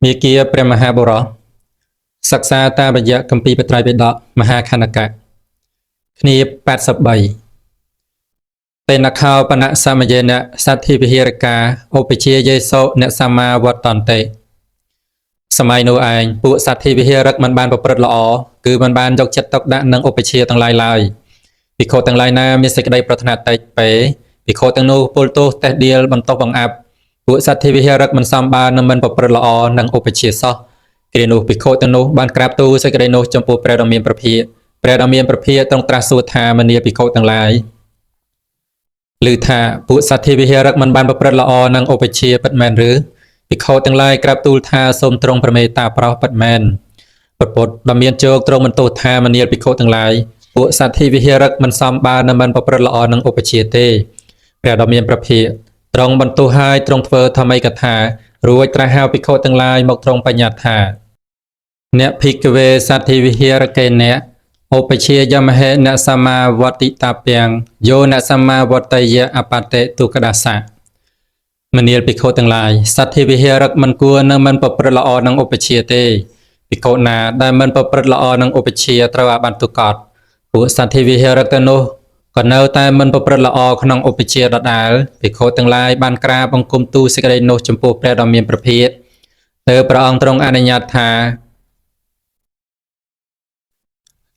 មាគាព្រះមហាបុរសសិក្សាតាមរយៈគម្ពីរបត្រៃបិដកមហាខនកៈគ្នា83តេនខោបណៈសមយេនៈសទ្ធិវិហារកាឧបជាយេសោអ្នកសមាវត្តន្តិសម័យនោះឯងពួកសទ្ធិវិហារឹកមិនបានប្រព្រឹត្តល្អគឺមិនបានយកចិត្តទុកដាក់នឹងឧបជាទាំងឡាយឡើយភិក្ខុទាំងឡាយណាមានសេចក្តីប្រាថ្នាតិចពេភិក្ខុទាំងនោះពលទោសតេះដៀលបន្ទោសបង្អាប់ពួកសទ្ធិវិហារឹកមិនសមបាននឹងមិនប្រព្រឹត្តល្អនឹងឧបជាសោះគ្រានោះភិក្ខុទាំងនោះបានក្រាបទូលសេចក្តីនោះចំពោះព្រះដ៏មានព្រះភិក្ខព្រះដ៏មានព្រះភិក្ខទ្រង់ត្រាស់សួរថាមនាភិក្ខុទាំងឡាយ ឮថាពួកសទ្ធាវិហារឹកមិនបានប្រព្រឹត្តល្អនឹងឧបជាពិតមែនឬភិក្ខុទាំងឡាយក្រាបទូលថាសូមទ្រង់ព្រះមេត្តាប្រោសពិតមែនព្រះពុទ្ធដ៏មានជោគទ្រង់បន្ទោសថាមនាលភិក្ខុទាំងឡាយពួកសទ្ធាវិហារឹកមិនសមបាននឹងមិនប្រព្រឹត្តល្អនឹងឧបជាទេព្រះដ៏មានព្រះភិក្ខទ្រង់បន្ទោសហើយទ្រង់ធ្វើធម្មិកថារួចត្រាស់ហៅភិក្ខុទាំងឡាយមកទ្រង់បញ្ញត្តិថាអ្នកភិក្ខវេសទ្ធាវិហារកេអ្នកឧបជាយមហេនសមាវតិតាពាំងយោនសមាវតយៈអបតិទុក្កដាសៈមនាលភិក្ខុទាំងឡាយសទ្ធាវិហារឹកមិនគួរនឹងមិនប្រព្រឹត្តល្អនឹងឧបជាទេភិក្ខុណាដែលមិនប្រព្រឹត្តល្អនឹងឧបជាត្រូវអាបត្តិទុក្កតពួកសទ្ធាវិហារឹកទាំងនោះក៏នៅតែមិនប្រព្រឹត្តល្អក្នុងឧបជាដដែលភិក្ខុទាំងឡាយបានក្រាបបង្គំទូលសេចក្តីនោះចំពោះព្រះដ៏មានព្រះភិក្ខទើបព្រះអង្គទ្រង់អនុញ្ញាតថា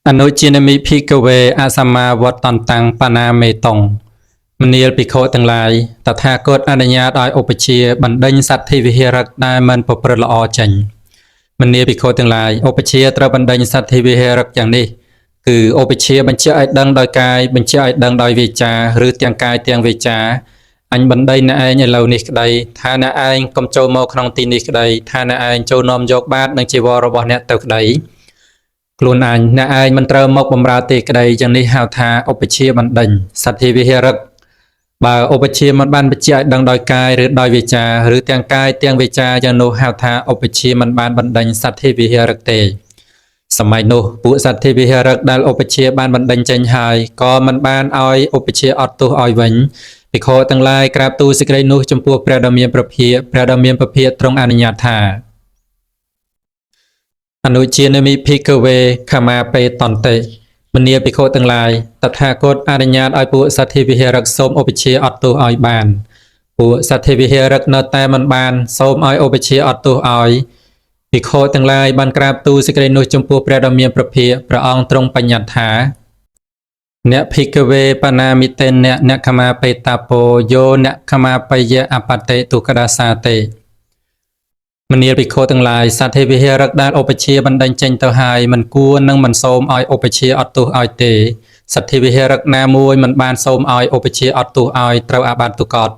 អនុជានមិភិក្ខវេអសមាវត្តន្តੰបណាមេតុងមនាលភិក្ខុទាំងឡាយតថាគតអនុញ្ញាតឲ្យឧបជាបណ្ដេញសទ្ធិវិហារឹកដែលមិនប្រព្រឹត្តល្អចេញមនាលភិក្ខុទាំងឡាយឧបជាត្រូវបណ្ដេញសទ្ធិវិហារឹកយ៉ាងនេះគឺឧបជាបញ្ជាក់ឲ្យដឹងដោយកាយបញ្ជាក់ឲ្យដឹងដោយវាចាឬទាំងកាយទាំងវាចាអញបណ្ដេញអ្នកឯងឥឡូវនេះក្តីថាអ្នកឯងកុំចូលមកក្នុងទីនេះក្តីថាអ្នកឯងចូលនាំយកបាតនិងជីវររបស់អ្នកទៅក្តី ខ្លួនអញអ្នកឯងមិនត្រូវមកបំរើទេក្តីយ៉ាងនេះហៅថាឧបជាបណ្ដេញសទ្ធាវិហារឹកបើឧបជាមិនបានបញ្ជាក់ឲ្យដឹងដោយកាយឬដោយវាចាឬទាំងកាយទាំងវាចាយ៉ាងនោះហៅថាឧបជាមិនបានបណ្ដេញសទ្ធាវិហារឹកទេសម័យនោះពួកសទ្ធាវិហារឹកដែលឧបជាបានបណ្ដេញចេញហើយក៏មិនបានឲ្យឧបជាអត់ទោសឲ្យវិញភិក្ខុទាំងឡាយក្រាបទូលសេចក្តីនោះចំពោះព្រះដ៏មានព្រះភិក្ខព្រះដ៏មានព្រះភិក្ខទ្រង់អនុញ្ញាតថា អនុជានមិភិក្ខវេខមាបេតន្តិមនាលភិក្ខុទាំងឡាយតថាគតអនុញ្ញាតឲ្យពួកសទ្ធាវិហារឹកសូមឧបជាអត់ទោសឲ្យបានពួកសទ្ធាវិហារឹកនៅតែមិនបានសូមឲ្យឧបជាអត់ទោសឲ្យភិក្ខុទាំងឡាយបានក្រាបទូលសេចក្តីនោះចំពោះព្រះដ៏មានព្រះភិក្ខព្រះអង្គទ្រង់បញ្ញត្តិថាអ្នកភិក្ខវេបណាមិតេនៈអ្នកខមាបេតាពោយោអ្នកខមាបយៈអបតិទុក្កដាសាតិ មនាលភិក្ខុទាំងឡាយសទ្ធាវិហារឹកដែលឧបជាបណ្ដេញចេញទៅហើយមិនគួរនឹងមិនសូមឲ្យឧបជាអត់ទោសឲ្យទេសទ្ធាវិហារឹកណាមួយមិនបានសូមឲ្យឧបជាអត់ទោសឲ្យត្រូវអាបត្តិទុក្កត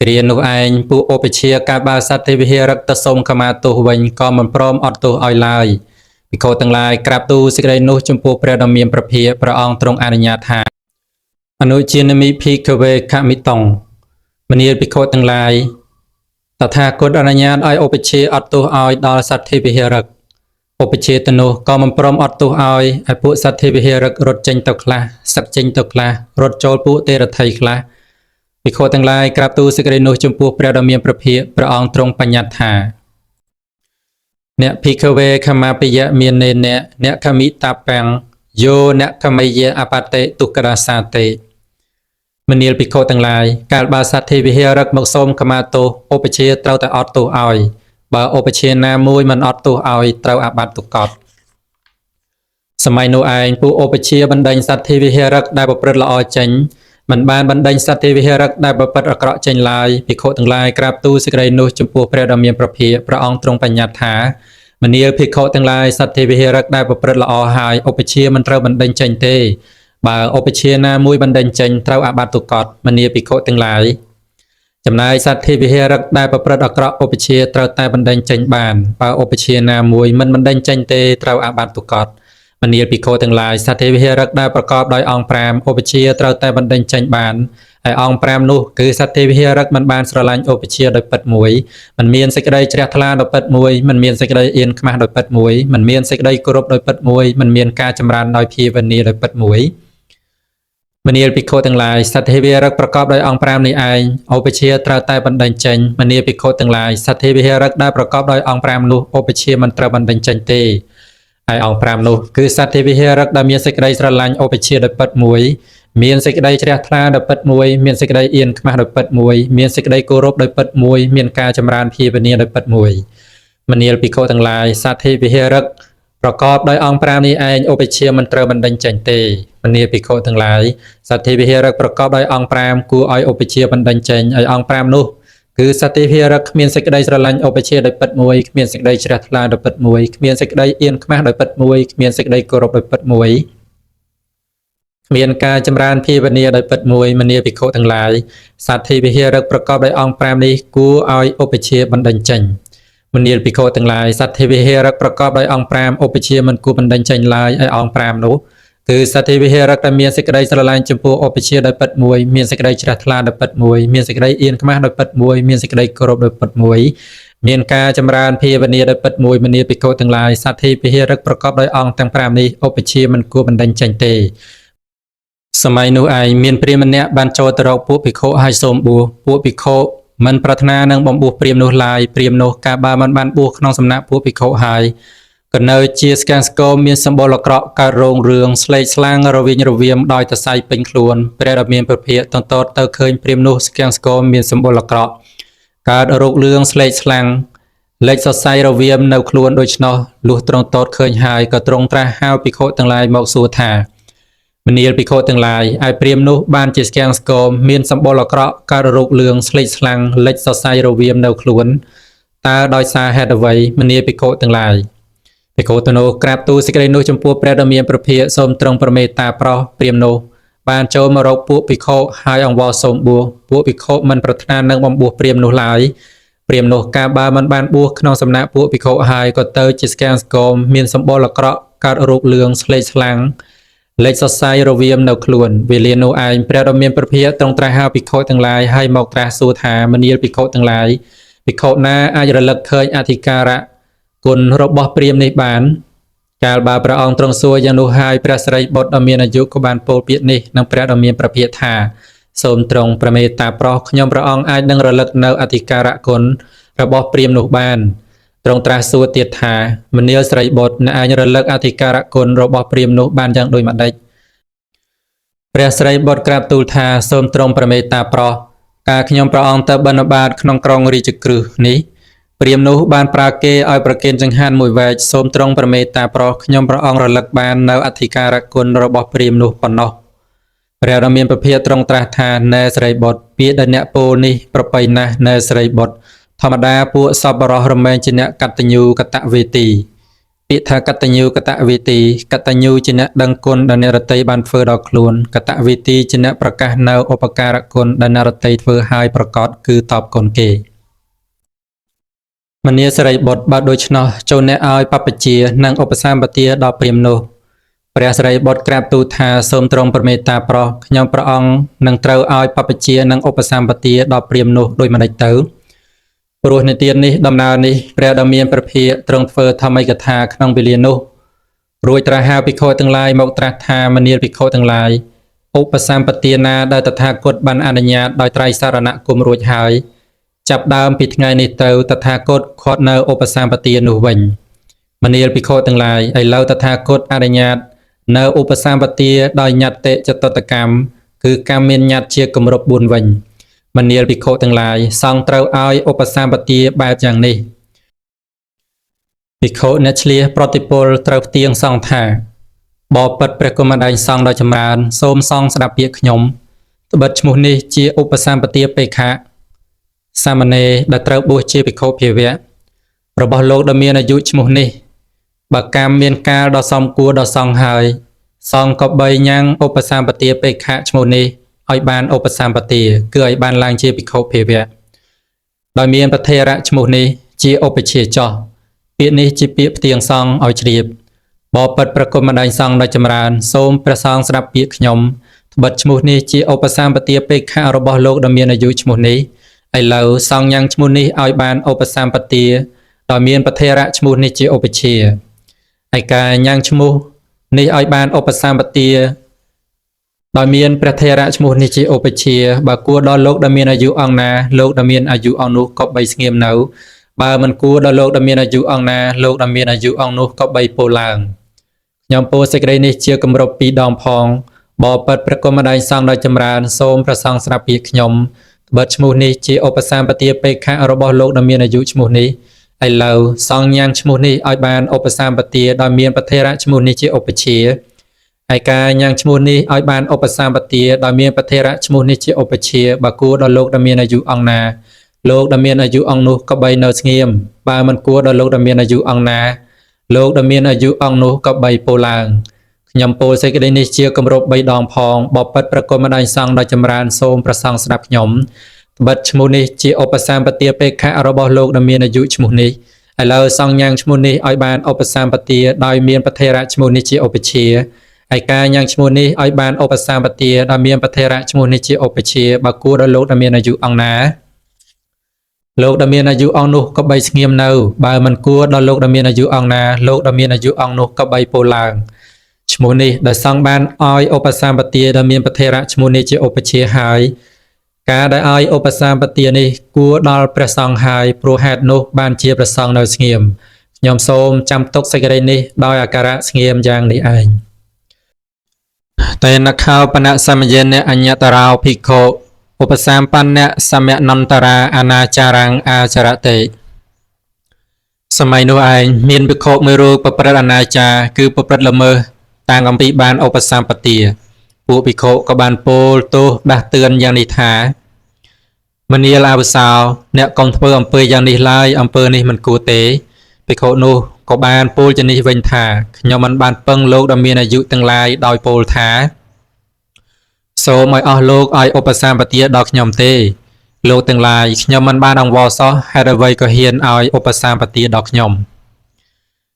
គ្រានោះឯងពួកឧបជាកាលបើសទ្ធាវិហារឹកទៅសូមខមាទោសវិញក៏មិនព្រមអត់ទោសឲ្យឡើយភិក្ខុទាំងឡាយក្រាបទូលសេចក្តីនោះចំពោះព្រះដ៏មានព្រះភិក្ខព្រះអង្គទ្រង់អនុញ្ញាតថាអនុជានមិភិក្ខវេខមិតុងមនាលភិក្ខុទាំងឡាយ តថាគតអនុញ្ញាតឲ្យឧបជាអត់ទោសឲ្យដល់សទ្ធាវិហារឹកឧបជាទៅនោះក៏មិនព្រមអត់ទោសឲ្យឲ្យពួកសទ្ធាវិហារឹករត់ចេញទៅខ្លះសឹកចេញទៅខ្លះរត់ចូលពួកទេរថីខ្លះភិក្ខុទាំងឡាយក្រាបទូលសេចក្តីនោះចំពោះព្រះដ៏មានព្រះភិក្ខព្រះអង្គទ្រង់បញ្ញត្តិថាអ្នកភិក្ខវេខមាបយៈមាននេនៈអ្នកខមិតាពាំងយោអ្នកខមយៈអបតិទុក្កដាសាតិ មនាលភិក្ខុទាំងឡាយកាលបើសទ្ធាវិហារឹកមកសូមខមាទោសឧបជាត្រូវតែអត់ទោសឲ្យបើឧបជាណាមួយមិនអត់ទោសឲ្យត្រូវអាបត្តិទុក្កតសម័យនោះឯងពួកឧបជាបណ្ដេញសទ្ធាវិហារឹកដែលប្រព្រឹត្តល្អចេញមិនបានបណ្ដេញសទ្ធាវិហារឹកដែលប្រព្រឹត្តអាក្រក់ចេញឡើយភិក្ខុទាំងឡាយក្រាបទូលសេចក្តីនោះចំពោះព្រះដ៏មានព្រះភិក្ខព្រះអង្គទ្រង់បញ្ញត្តិថាមនាលភិក្ខុទាំងឡាយសទ្ធាវិហារឹកដែលប្រព្រឹត្តល្អហើយឧបជាមិនត្រូវបណ្ដេញចេញទេបើឧបជាណាមួយបណ្ដេញចេញត្រូវអាបត្តិទុក្កតមនាលភិក្ខុទាំងឡាយចំណែកសទ្ធាវិហារឹកដែលប្រព្រឹត្តអាក្រក់ឧបជាត្រូវតែបណ្ដេញចេញបានបើឧបជាណាមួយមិនបណ្ដេញចេញទេត្រូវអាបត្តិទុក្កតមនាលភិក្ខុទាំងឡាយសទ្ធាវិហារឹកដែលប្រកបដោយអង្គ5ឧបជាត្រូវតែបណ្ដេញចេញបានហើយអង្គ5នោះគឺសទ្ធាវិហារឹកមិនបានស្រឡាញ់ឧបជាដោយពិតមួយមិនមានសេចក្តីជ្រះថ្លាដោយពិតមួយមិនមានសេចក្តីអៀនខ្មាស់ដោយពិតមួយមិនមានសេចក្តីគោរពដោយពិតមួយមិនមានការចម្រើនដោយភាវនាដោយពិតមួយ មនាលភិក្ខុទាំងឡាយសទ្ធាវិហារិកប្រកបដោយអង្គ5នេះឯងឧបជាត្រូវតែបណ្ដេញចេញមនាលភិក្ខុទាំងឡាយសទ្ធាវិហារិកដែលប្រកបដោយអង្គ5នោះឧបជាមិនត្រូវបណ្ដេញចេញទេឯអង្គ5នោះគឺសទ្ធាវិហារិកដែលមានសេចក្តីស្រឡាញ់ឧបជាដោយពិតមួយមានសេចក្តីជ្រះថ្លាដោយពិតមួយមានសេចក្តីអៀនខ្មាស់ដោយពិតមួយមានសេចក្តីគោរពដោយពិតមួយមានការចម្រើនភាវនាដោយពិតមួយមនាលភិក្ខុទាំងឡាយសទ្ធាវិហារិកប្រកបដោយអង្គ5នេះឯងឧបជាមិនត្រូវបណ្ដេញចេញទេមនាលភិក្ខុទាំងឡាយសទ្ធាវិហារិកប្រកបដោយអង្គ5គួរឲ្យឧបជាបណ្ដេញចេញឲ្យអង្គ5នោះគឺសទ្ធាវិហារិកគ្មានសេចក្តីស្រឡាញ់ឧបជាដោយពិតមួយគ្មានសេចក្តីជ្រះថ្លាដោយពិតមួយគ្មានសេចក្តីអៀនខ្មាស់ដោយពិតមួយគ្មានសេចក្តីគោរពដោយពិតមួយគ្មានការចម្រើនភាវនាដោយពិតមួយមនាលភិក្ខុទាំងឡាយសទ្ធាវិហារិកប្រកបដោយអង្គ5នេះគួរឲ្យឧបជាបណ្ដេញចេញមនាលភិក្ខុទាំងឡាយសទ្ធាវិហារិកប្រកបដោយអង្គ5ឧបជាមិនគួរបណ្ដេញចេញឡើយឲ្យអង្គ5នោះគឺសទ្ធាវិហារិកដែលមានសេចក្តីស្រឡាញ់ចំពោះឧបជាដោយពិតមួយមានសេចក្តីជ្រះថ្លាដោយពិតមួយមានសេចក្តីអៀនខ្មាស់ដោយពិតមួយមានសេចក្តីគោរពដោយពិតមួយមានការចម្រើនភាវនាដោយពិតមួយមនាលភិក្ខុទាំងឡាយសទ្ធាវិហារិកប្រកបដោយអង្គទាំង5នេះឧបជាមិនគួរបណ្ដេញចេញទេសម័យនោះឯងមានព្រាហ្មណ៍ម្នាក់បានចូលទៅរកពួកភិក្ខុហើយសូមបួសពួកភិក្ខុមិនប្រាថ្នានឹងបំបួសព្រាហ្មណ៍នោះឡើយព្រាហ្មណ៍នោះកាលបើមិនបានបួសក្នុងសំណាក់ពួកភិក្ខុហើយក៏នៅជាស្កាំងស្គមមានសម្បុរអាក្រក់កើតរោងរឿងស្លេកស្លាំងរវិញរវាមដោយតសៃពេញខ្លួនព្រះដ៏មានព្រះភិក្ខតន្តតទៅឃើញព្រាហ្មណ៍នោះស្កាំងស្គមមានសម្បុរអាក្រក់កើតរោគលឿងស្លេកស្លាំងលេចសរសៃរវាមនៅខ្លួនដូច្នោះលុះទ្រង់តតឃើញហើយក៏ទ្រង់ត្រាស់ហៅភិក្ខុទាំងឡាយមកសួរថាមនាលភិក្ខុទាំងឡាយឯព្រាហ្មណ៍នោះបានជាស្គាំងស្គមមានសម្បុរអាក្រក់កើតរោគលឿងស្លេកស្លាំងលេចសរសៃរវាមនៅខ្លួនតើដោយសារហេតុអ្វីមនាលភិក្ខុទាំងឡាយភិក្ខុទាំងនោះក្រាបទូលសេចក្តីនោះចំពោះព្រះដ៏មានព្រះភិក្ខសូមទ្រង់ប្រមេត្តាប្រោសព្រាហ្មណ៍នោះបានចូលមករកពួកភិក្ខុហើយអង្វរសូមបួសពួកភិក្ខុមិនប្រាថ្នានឹងបំបួសព្រាហ្មណ៍នោះឡើយព្រាហ្មណ៍នោះកាលបើមិនបានបួសក្នុងសំណាក់ពួកភិក្ខុហើយក៏ទៅជាស្គាំងស្គមមានសម្បុរអាក្រក់កើតរោគលឿងស្លេកស្លាំងលេចសរសៃរវាមនៅខ្លួនវេលានោះឯងព្រះដ៏មានព្រះភិក្ខទ្រង់ត្រាស់ហៅភិក្ខុទាំងឡាយហើយមកត្រាស់សួរថាមនាលភិក្ខុទាំងឡាយភិក្ខុណាអាចរលឹកឃើញអធិការៈគុណរបស់ព្រាហ្មណ៍នេះបានកាលបើព្រះអង្គទ្រង់សួរយ៉ាងនោះហើយព្រះសិរីបុត្រដ៏មានអាយុក៏បានពោលពាក្យនេះនឹងព្រះដ៏មានព្រះភិក្ខថាសូមទ្រង់ព្រះមេត្តាប្រោសខ្ញុំព្រះអង្គអាចនឹងរលឹកនៅអធិការៈគុណរបស់ព្រាហ្មណ៍នោះបានទ្រង់ត្រាស់សួរទៀតថាមនាលសិរីបុត្រអ្នកឯងរលឹកអធិការៈគុណរបស់ព្រាហ្មណ៍នោះបានយ៉ាងដូចម្តេចព្រះសិរីបុត្រក្រាបទូលថាសូមទ្រង់ព្រះមេត្តាប្រោសកាលខ្ញុំព្រះអង្គទៅបិណ្ឌបាតក្នុងក្រុងរាជក្រឹសនេះព្រាហ្មណ៍នោះបានប្រើគេឲ្យប្រគេនចង្ហាន់មួយវែកសូមទ្រង់ព្រះមេត្តាប្រោសខ្ញុំព្រះអង្គរលឹកបាននៅអធិការៈគុណរបស់ព្រាហ្មណ៍នោះប៉ុណ្ណោះព្រះដ៏មានព្រះភិក្ខទ្រង់ត្រាស់ថាណែសិរីបុត្រពាក្យដែលអ្នកពោលនេះប្រពៃណាស់ណែសិរីបុត្រធម្មតាពួកសប្បុរសរមែងជាអ្នកកតញ្ញូកតវេទីពាក្យថាកតញ្ញូកតវេទីកតញ្ញូជាអ្នកដឹងគុណដែលអ្នករតីបានធ្វើដល់ខ្លួនកតវេទីជាអ្នកប្រកាសនៅឧបការគុណដែលអ្នករតីធ្វើឲ្យប្រកបគឺតបគុណគេមនាលសិរីបុត្របើដូច្នោះចូលអ្នកឲ្យបព្វជិនិងឧបសម្បទាដល់ព្រាហ្មណ៍នោះព្រះសិរីបុត្រក្រាបទូលថាសូមទ្រង់ព្រះមេត្តាប្រោសខ្ញុំព្រះអង្គនឹងត្រូវឲ្យបព្វជិនិងឧបសម្បទាដល់ព្រាហ្មណ៍នោះដូចម្តេចទៅព្រោះនិទាននេះដំណើរនេះព្រះដ៏មានព្រះភិក្ខទ្រង់ធ្វើធម្មិកថាក្នុងវេលានោះរួចត្រាស់ហៅភិក្ខុទាំងឡាយមកត្រាស់ថាមនាលភិក្ខុទាំងឡាយឧបសម្បទានាដែលតថាគតបានអនុញ្ញាតដោយត្រៃសរណគមរួចហើយចាប់ដើមពីថ្ងៃនេះទៅតថាគតខាត់នៅឧបសម្បទានោះវិញមនាលភិក្ខុទាំងឡាយឥឡូវតថាគតអនុញ្ញាតនៅឧបសម្បទាដោយញត្តិចតុតកម្មគឺកម្មមានញត្តិជាគម្រប់4វិញមនាលភិក្ខុទាំងឡាយសង្ឃត្រូវឲ្យឧបសម្បទាបែបយ៉ាងនេះភិក្ខុអ្នកឆ្លៀសប្រតិពលត្រូវផ្ទៀងសង្ឃថាបបិទ្ធព្រះគុណម្ដាយសង្ឃដ៏ចម្រើនសូមសង្ឃស្ដាប់ពាក្យខ្ញុំត្បិតឈ្មោះនេះជាឧបសម្បទាបេក្ខៈសាមណេរដែលត្រូវបួសជាភិក្ខុភាវៈរបស់លោកដ៏មានអាយុឈ្មោះនេះបើកម្មមានកាលដ៏សមគួរដល់សង្ឃហើយសង្ឃក៏បីញ៉ាំងឧបសម្បទាបេក្ខៈឈ្មោះនេះឲ្យបានឧបសម្បទាគឺឲ្យបានឡើងជាភិក្ខុភាវៈដោយមានប្រធេរៈឈ្មោះនេះជាឧបជាចោះពាក្យនេះជាពាក្យផ្ទៀងសង្ឃឲ្យជ្រាបបបិទ្ធព្រះគុណម្ដាយសង្ឃដ៏ចម្រើនសូមព្រះសង្ឃស្ដាប់ពាក្យខ្ញុំត្បិតឈ្មោះនេះជាឧបសម្បទាបេក្ខៈរបស់លោកដ៏មានអាយុឈ្មោះនេះឥឡូវសង្ឃញ៉ាំងឈ្មោះនេះឲ្យបានឧបសម្បទាដោយមានប្រធេរៈឈ្មោះនេះជាឧបជាឯការញ៉ាំងឈ្មោះនេះឲ្យបានឧបសម្បទា ដោយមានព្រះថេរៈឈ្មោះនេះជាឧបជ្ឈាយ៍បើគួរដល់លោកដែលមានអាយុអង្គណាលោកដែលមានអាយុអង្គនោះក៏បីស្ងៀមនៅបើមិនគួរដល់លោកដែលមានអាយុអង្គណាលោកដែលមានអាយុអង្គនោះក៏បីពោលឡើងខ្ញុំពោលសេចក្តីនេះជាគម្រប់ពីរដងផងបបិទ្ធព្រះគុណម្ដាយសង្ឃដោយចម្រើនសូមប្រសងស្រាប់ពាក្យខ្ញុំត្បិតឈ្មោះនេះជាឧបសម្បទាបេក្ខៈរបស់លោកដែលមានអាយុឈ្មោះនេះឥឡូវសង្ឃញ៉ាំងឈ្មោះនេះឲ្យបានឧបសម្បទាដោយមានប្រធេរៈឈ្មោះនេះជាឧបជ្ឈាយ៍ឯការញ៉ាំងឈ្មោះនេះឲ្យបានឧបសម្បទាដោយមានប្រធេរៈឈ្មោះនេះជាឧបជ្ឈាយ៍បើគួរដល់លោកដែលមានអាយុអង្គណាលោកដែលមានអាយុអង្គនោះក៏បីនៅស្ងៀមបើមិនគួរដល់លោកដែលមានអាយុអង្គណាលោកដែលមានអាយុអង្គនោះក៏បីពោលឡើងខ្ញុំពោលសេចក្តីនេះជាគម្រប់3ដងផងបបិទ្ធប្រគុណម្ដាយសង្ឃដោយចម្រើនសូមប្រសងស្ដាប់ខ្ញុំត្បិតឈ្មោះនេះជាឧបសម្បទាបេក្ខៈរបស់លោកដែលមានអាយុឈ្មោះនេះឥឡូវសង្ឃញ៉ាងឈ្មោះនេះឲ្យបានឧបសម្បទាដោយមានប្រធេរៈឈ្មោះនេះជាឧបជ្ឈាយ៍ឯការញ៉ាំងឈ្មោះនេះឲ្យបានឧបសម្បទាដោយមានប្រធេរៈឈ្មោះនេះជាឧបជ្ឈាយ៍បើគួរដល់លោកដែលមានអាយុអង្គណាលោកដែលមានអាយុអង្គនោះក៏បីស្ងៀមនៅបើមិនគួរដល់លោកដែលមានអាយុអង្គណាលោកដែលមានអាយុអង្គនោះក៏បីពោលឡើងឈ្មោះនេះដែលសង្ឃបានឲ្យឧបសម្បទាដែលមានប្រធេរៈឈ្មោះនេះជាឧបជ្ឈាយ៍ហើយការដែលឲ្យឧបសម្បទានេះគួរដល់ព្រះសង្ឃហើយព្រោះហេតុនោះបានជាព្រះសង្ឃនៅស្ងៀមខ្ញុំសូមចាំទុកសេចក្តីនេះដោយអាការៈស្ងៀមយ៉ាងនេះឯងតេនខោបនសមយនអញ្ញតរោភិក្ខុឧបសម្បណ្ណសមនន្តរាអនាចារੰអាចរតិសម័យនោះឯងមានភិក្ខុមួយរូបប្រព្រឹត្តអនាចារគឺប្រព្រឹត្តល្មើសតាំងអំពីបានឧបសម្បទាពួកភិក្ខុក៏បានពោលទោសដាស់តឿនយ៉ាងនេះថាមនាលអាវុសោអ្នកកុំធ្វើអំពើយ៉ាងនេះឡើយអំពើនេះមិនគួរទេភិក្ខុនោះក៏បានពោលជានេះវិញថាខ្ញុំមិនបានពឹងលោកដ៏មានអាយុទាំងឡាយដោយពោលថាសូមឲ្យអស់លោកឲ្យឧបសម្បទាដល់ខ្ញុំទេលោកទាំងឡាយខ្ញុំមិនបានអង្វរសោះហេតុអ្វីក៏ហ៊ានឲ្យឧបសម្បទាដល់ខ្ញុំ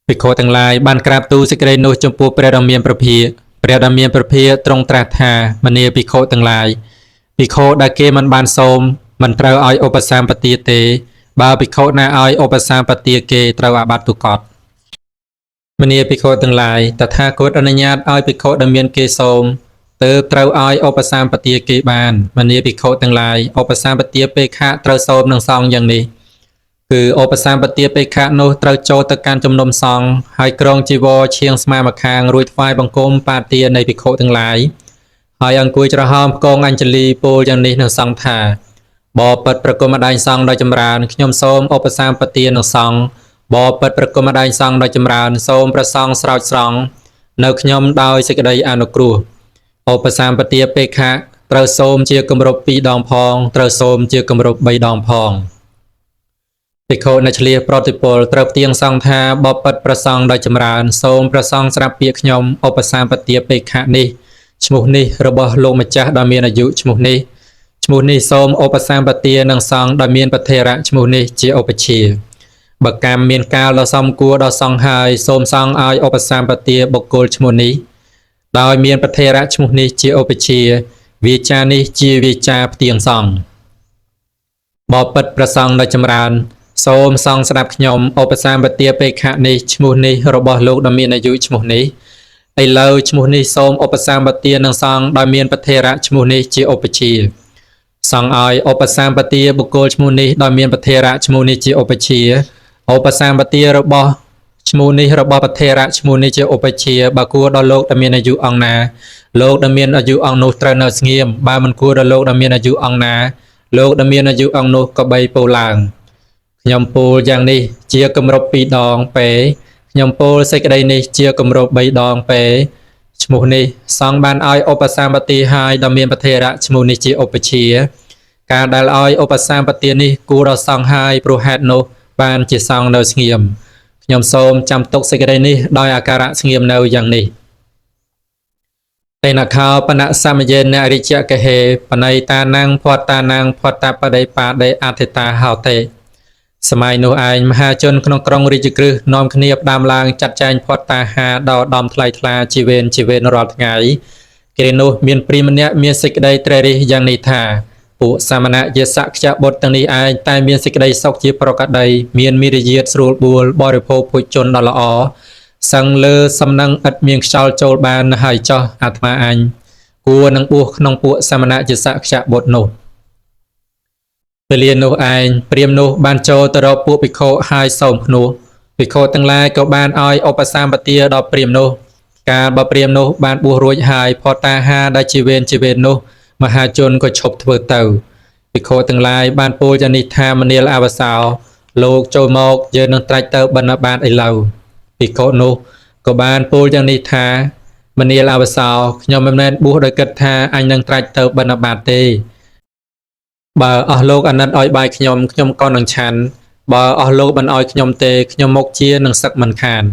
ភិក្ខុទាំងឡាយបានក្រាបទូលសេចក្តីនោះចំពោះព្រះដ៏មានព្រះភិក្ខព្រះដ៏មានព្រះភិក្ខទ្រង់ត្រាស់ថាមនាលភិក្ខុទាំងឡាយភិក្ខុដែលគេមិនបានសូមមិនត្រូវឲ្យឧបសម្បទាទេបើភិក្ខុណាឲ្យឧបសម្បទាគេត្រូវអាបត្តិទុក្កតមនាលភិក្ខុទាំងឡាយតថាគតអនុញ្ញាតឲ្យភិក្ខុដែលមានគេសូមទើបត្រូវឲ្យឧបសម្បទាគេបានមនាលភិក្ខុទាំងឡាយឧបសម្បទាបេក្ខៈត្រូវសូមនឹងសង្ឃយ៉ាងនេះគឺឧបសម្បទាបេក្ខៈនោះត្រូវចូលទៅកាន់ជំនុំសង្ឃហើយក្រងជីវរឈៀងស្មាម្ខាងរួចថ្វាយបង្គំបាទានៃភិក្ខុទាំងឡាយហើយអង្គុយច្រហោមផ្គងអញ្ជលីពោលយ៉ាងនេះនឹងសង្ឃថាបបិទ្ធប្រគុណម្ដាយសង្ឃដោយចម្រើនខ្ញុំសូមឧបសម្បទានឹងសង្ឃបបិទ្ធប្រគុណម្ដាយសង្ឃដោយចម្រើនសូមប្រសង្ឃស្រោចស្រង់នៅខ្ញុំដោយសេចក្តីអនុគ្រោះឧបសម្បទាបេក្ខៈត្រូវសូមជាគម្រប់2ដងផងត្រូវសូមជាគម្រប់3ដងផងភិក្ខុនៅឆ្លៀសប្រតិពលត្រូវផ្ទៀងសង្ឃថាបបិទ្ធប្រសង្ឃដោយចម្រើនសូមប្រសង្ឃស្រាប់ពាក្យខ្ញុំឧបសម្បទាបេក្ខៈនេះឈ្មោះនេះរបស់លោកម្ចាស់ដ៏មានអាយុឈ្មោះនេះឈ្មោះនេះសូមឧបសម្បទានឹងសង្ឃដ៏មានប្រធេរៈឈ្មោះនេះជាឧបជ្ឈាយ៍បើកម្មមានកាលដ៏សមគួរដល់សង្ឃហើយសូមសង្ឃឲ្យឧបសម្បទាបុគ្គលឈ្មោះនេះដោយមានប្រធេរៈឈ្មោះនេះជាឧបជ្ឈាយ៍វាចានេះជាវាចាផ្ទៀងសង្ឃបបិទ្ធប្រសង្ឃដ៏ចម្រើនសូមសង្ឃស្ដាប់ខ្ញុំឧបសម្បទាបេក្ខៈនេះឈ្មោះនេះរបស់លោកដ៏មានអាយុឈ្មោះនេះឥឡូវឈ្មោះនេះសូមឧបសម្បទានឹងសង្ឃដោយមានប្រធេរៈឈ្មោះនេះជាឧបជ្ឈាយ៍សង្ឃឲ្យឧបសម្បទាបុគ្គលឈ្មោះនេះដោយមានប្រធេរៈឈ្មោះនេះជាឧបជ្ឈាយ៍ឧបសម្បទារបស់ឈ្មោះនេះរបស់ប្រធេរៈឈ្មោះនេះជាឧបជ្ឈាយ៍បើគួរដល់លោកដែលមានអាយុអង្គណាលោកដែលមានអាយុអង្គនោះត្រូវនៅស្ងៀមបើមិនគួរដល់លោកដែលមានអាយុអង្គណាលោកដែលមានអាយុអង្គនោះក៏បីពោលឡើងខ្ញុំពោលយ៉ាងនេះជាគម្រប់2ដងពេខ្ញុំពោលសេចក្តីនេះជាគម្រប់3ដងពេឈ្មោះនេះសង្ឃបានឲ្យឧបសម្បទាហើយដ៏មានប្រធេរៈឈ្មោះនេះជាឧបជ្ឈាយ៍ការដែលឲ្យឧបសម្បទានេះគួរដល់សង្ឃហើយព្រោះហេតុនោះបានជាសង្ឃនៅស្ងៀមខ្ញុំសូមចាំទុកសេចក្តីនេះដោយអាការៈស្ងៀមនៅយ៉ាងនេះតេនខោបនសមយេនរិជ្ជកហេបណៃតានំភត្តានំភត្តាបដិបាដេអធិតាហោតេសម័យនោះឯងមហាជនក្នុងក្រុងរាជក្រឹសនាំគ្នាផ្ដើមឡើងចាត់ចែងភត្តាហារដល់ដំថ្លៃថ្លាជីវេនជីវេនរាល់ថ្ងៃគ្រានោះមានព្រាហ្មណ៍ម្នាក់មានសេចក្តីត្រេះរិះយ៉ាងនេះថាពួកសាមណៈជាសក្យបុត្រទាំងនេះឯងតែមានសេចក្តីសុខជាប្រកដីមានមារយាទស្រួលបួលបរិភោគភោជនដ៏ល្អសឹងលើសំណឹងឥតមានខ្យល់ចូលបានហើយចោះអាត្មាអញ គួរនឹងបួសក្នុងពួកសមណៈជាសក្យបុត្រនោះ វេលានោះឯងព្រាហ្មណ៍នោះបានចូលទៅរកពួកភិក្ខុហើយសូមភ្នោះភិក្ខុទាំងឡាយក៏បានឲ្យឧបសម្បទាដល់ព្រាហ្មណ៍នោះកាលបើព្រាហ្មណ៍នោះបានបួសរួចហើយភត្តាហារដែលជាវេនជាវេននោះមហាជនក៏ឈប់ធ្វើទៅភិក្ខុទាំងឡាយបានពោលយ៉ាងនេះថាមនាលអវសោលោកចូលមកយើងនឹងត្រាច់ទៅបណ្ឌបាតឥឡូវភិក្ខុនោះក៏បានពោលយ៉ាងនេះថាមនាលអវសោខ្ញុំមិនមែនបួសដោយគិតថាអញនឹងត្រាច់ទៅបណ្ឌបាតទេ បើអស់លោកអាណិតឲ្យបាយខ្ញុំខ្ញុំក៏នឹងឆាន់បើអស់លោកមិនឲ្យខ្ញុំទេខ្ញុំមកជានឹងសឹកមិនខាន